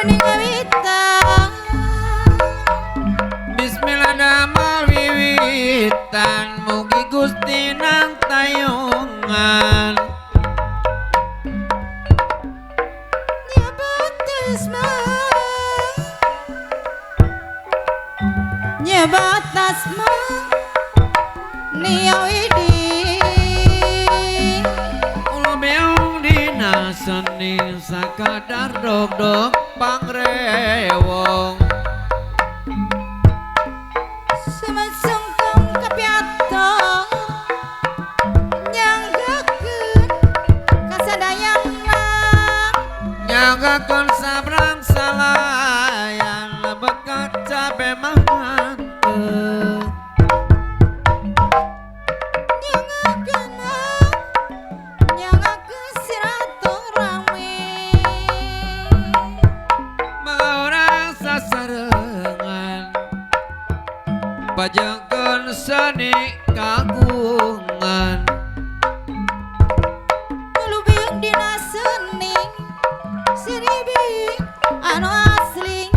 Kudu ngawitan Bismillah damel wiwitan mugi Gusti nang tayungan Nyebat asma niawidi Ulo beung dina seni sakadar dog-dog pangrewong Sumesungkung kepiato nyanggakeun kasadayana nyanggakeun sabrang salayan lebet kacape mah pajengkeun seni kagungan Lubing dina seni siribi anu asli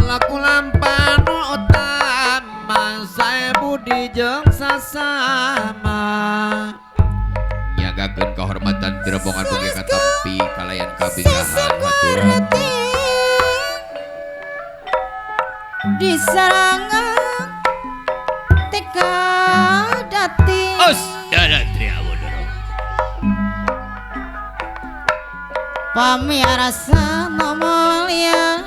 laku lampanu utama sae budi jeung sasama nyagakeun kahormatan ti rombongan mugi katampi kalayan kabingahan hatur diserangan teka dati os daratri awodoro pamiarsa mulia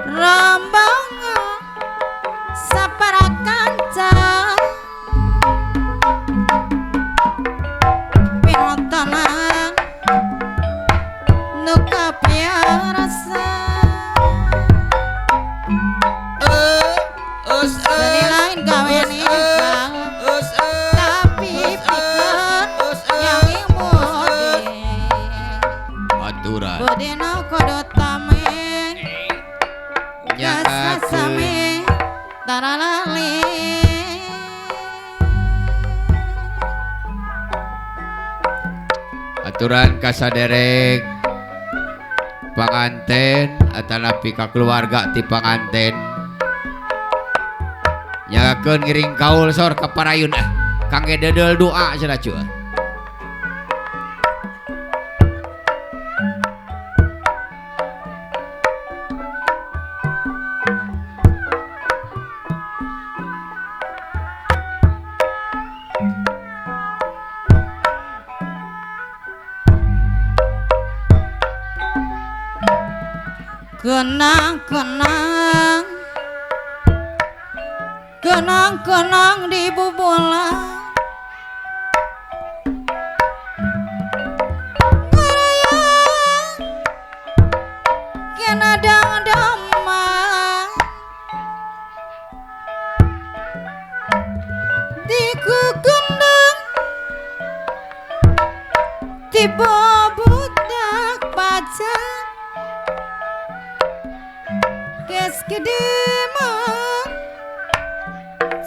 rombongan sapara kanca pinontonan nu kapiarsa seni lain gawe nikah tapi pikeun yang budi aturan budina kudu tameng sasame taralali aturan kasaderek panganten atanapi ka keluarga ti panganten nyagakeun ngiring kaul sor ka parayun ah kangge dedeul doa cenah cu. Kenang-kenang kenang-kenang di bubola ngarayang kena dang-dama di kukendang tiba budak pajak kes gede mah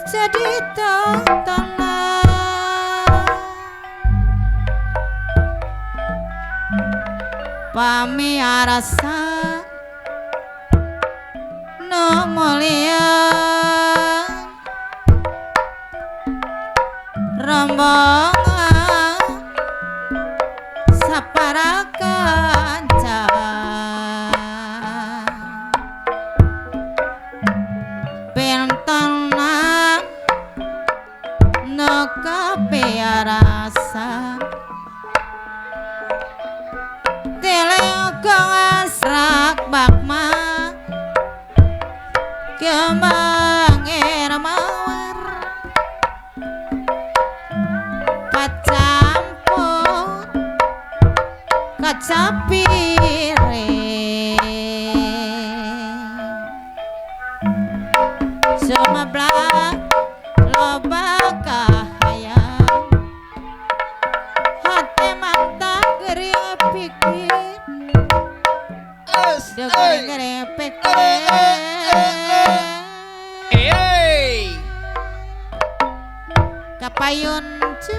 jadi tontonan pamiarsa nu mulia rombongan sapara kanca pentonan nu kapiarasa telekong asrak bakma kembang mawar pacampur kacapire sumeblak loba kahayang hate mata gering pikir gering pikir kapayun cu.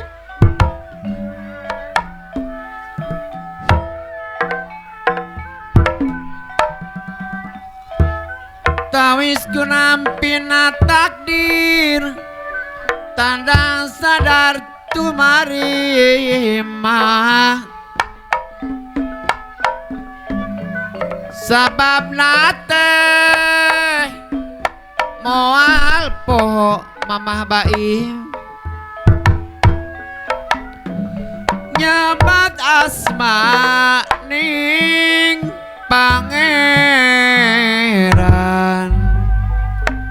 Utawis kunampina takdir tanda sadar tumarima sababna teh moal poho Mamah Baim nyebat asma ning pangeran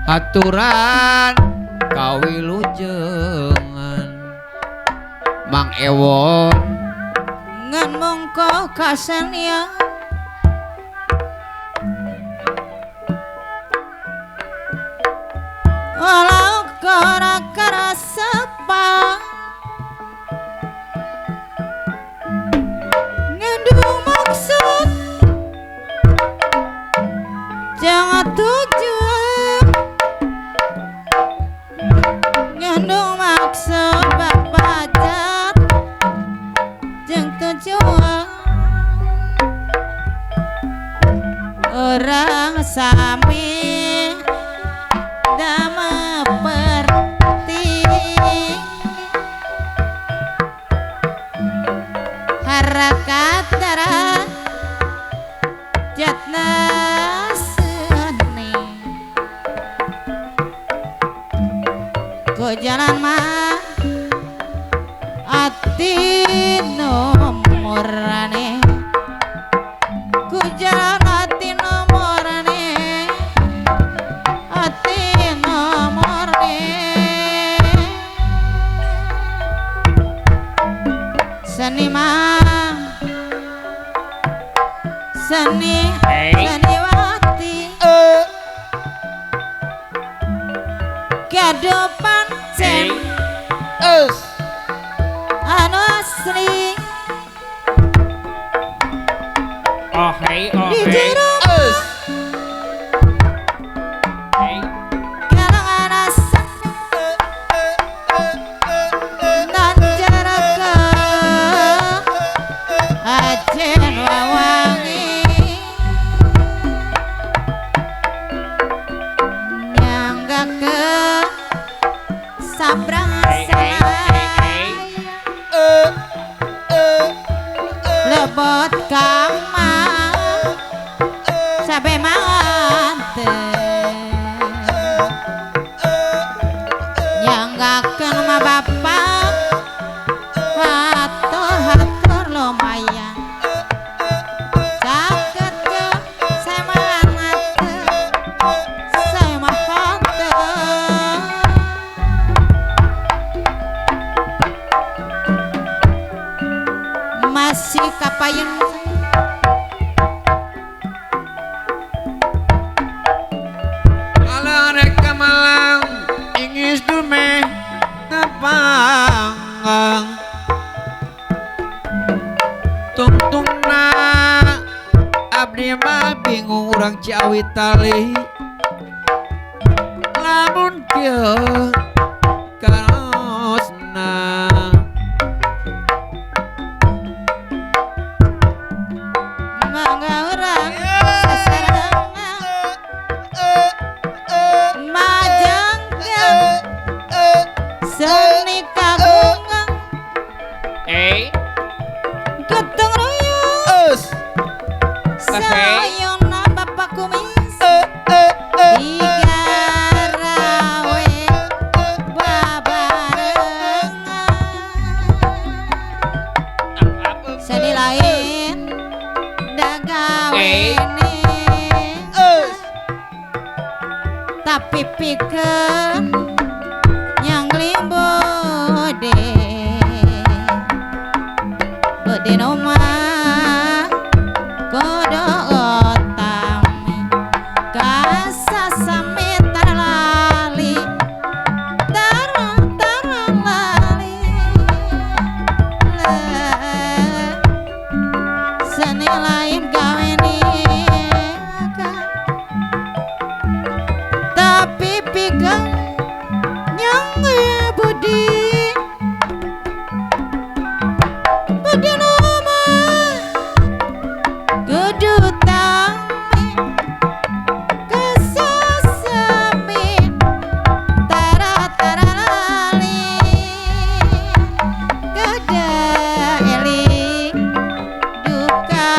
aturan kawilujengan Mang Ewon ngan mongko kasenia walau kora karasepa ngandung maksud jangan tujuan ngandung maksud bapajat jeng tujuan orang sami dama perti harakat darah jatna seni ku jalan mah ati nomorane ku jalan ati nomorane ati nomorane seni mah seni seniwati gado pancen anu asli Oh hey, oh di hey. jero Hey. kalangan asa nan jaraka ajen wawangi nyangga ke sabrang Hey, hey, hey, hey. lebot kamar sampai mante nyanggakeun mah bapak hatur-hatur lumayan caket ke semangat semangat masih kapayun Alarek kamalang ingis dumeh tepanggang tungtungna abdi mah bingung urang Ciawi tali lamun kieu karosna mangga urang sasarengan majengkeun seni kagungan Hey. gotong royong sayona bapak kumis digarawe babarengan seni lain dagawene tapi pikeun yang limbode bode noma kodo otami kasasame tarlali tarlali seni lain gawe niaga tapi pikeun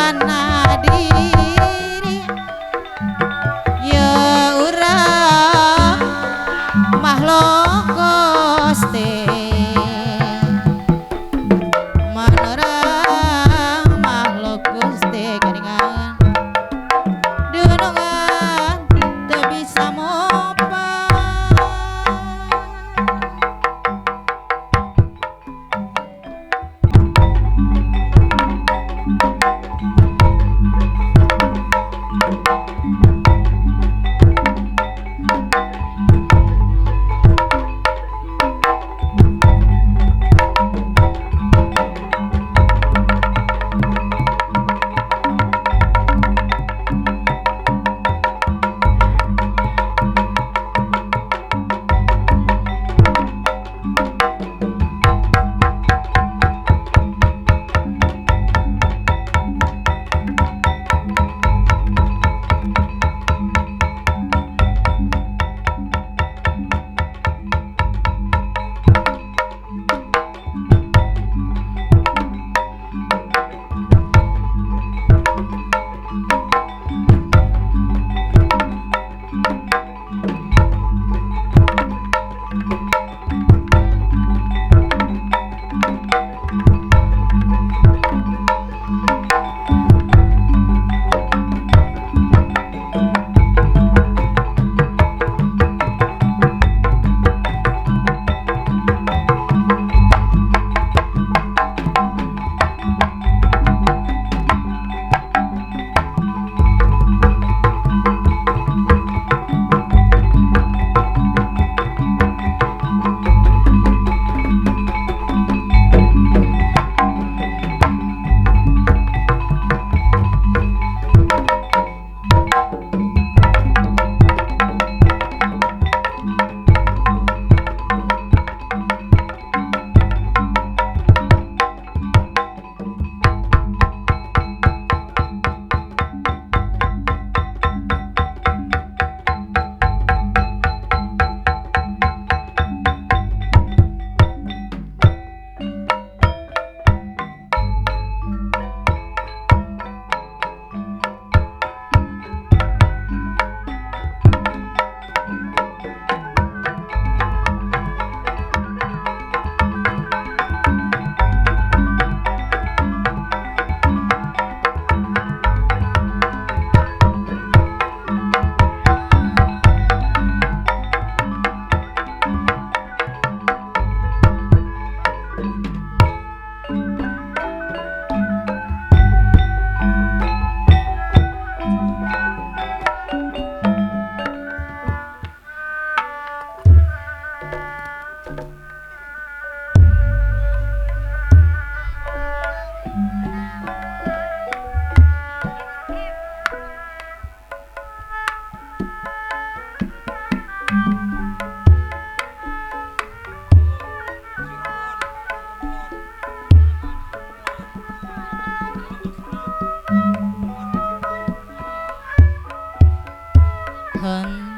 kana diri ya urang makhluk Gusti manerang makhluk Gusti geuningan dunungan teu bisa mopa.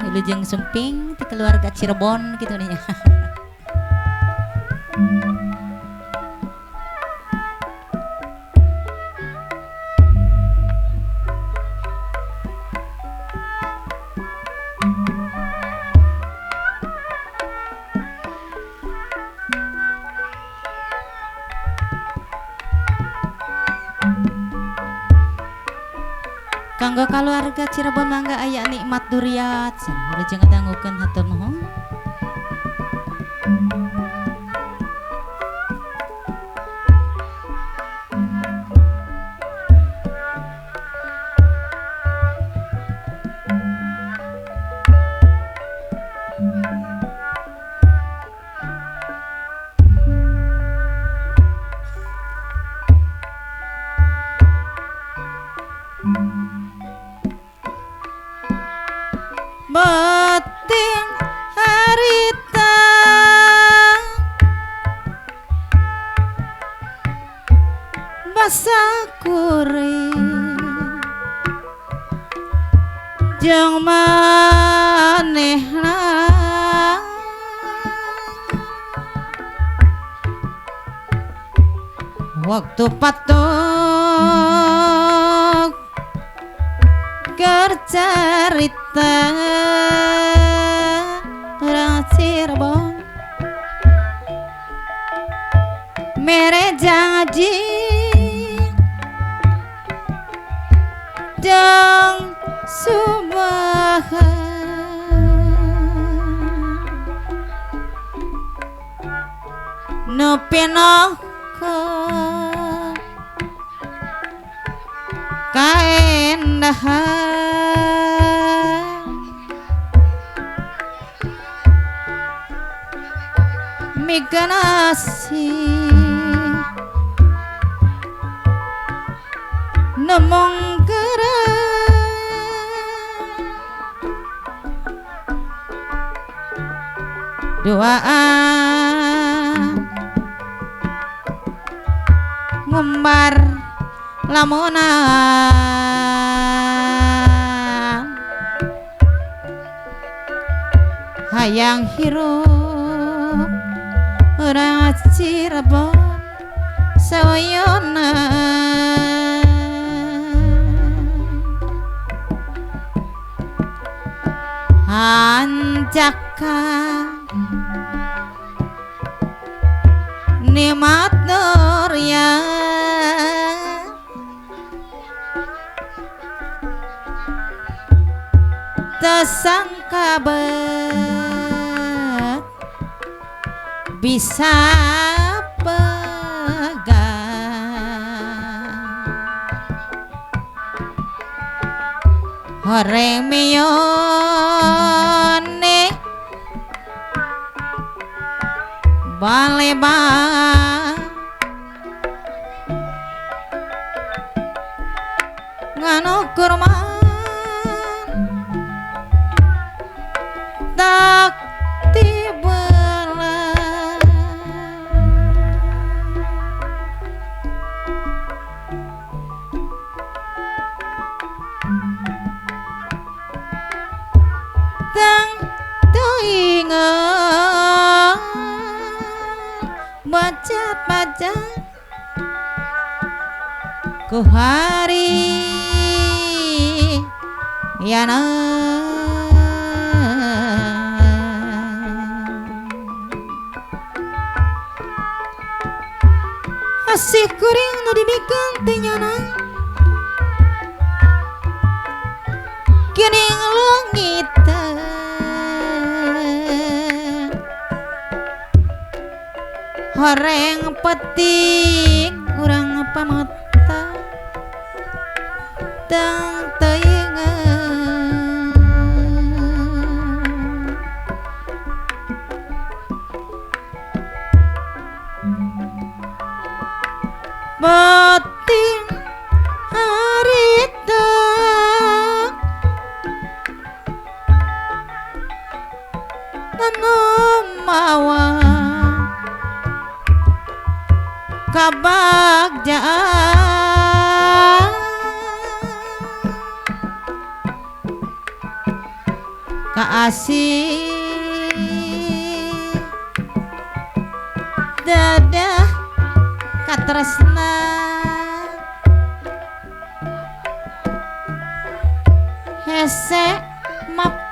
Wilujeng sumping ti keluarga Cirebon gitu nih. Kanggo keluarga Cirebon mangga aya nikmat duriat. Wilujeng ngadangukeun hatur nuhun. Beting harita basa kuring jeung manehna waktu patung Carita orang Cirebon mere janji jang subahan no pinoko kaendahan miganasi nemong doa ngumbar lamunan hayang hirup urang Cirebon sawoyona hanjaka nikmat nurya tersangka bet bisa pegang horeng miyone baleba nganu kurman tak tiba. Tang tuingan baca-baca ku hari yana asih kuring nu dibikeun teh nyana geuning leungiteun horeng peting urang pamata tang teuingan peting harita nanu mawa kabagjaan kaasih dadah katresna hese map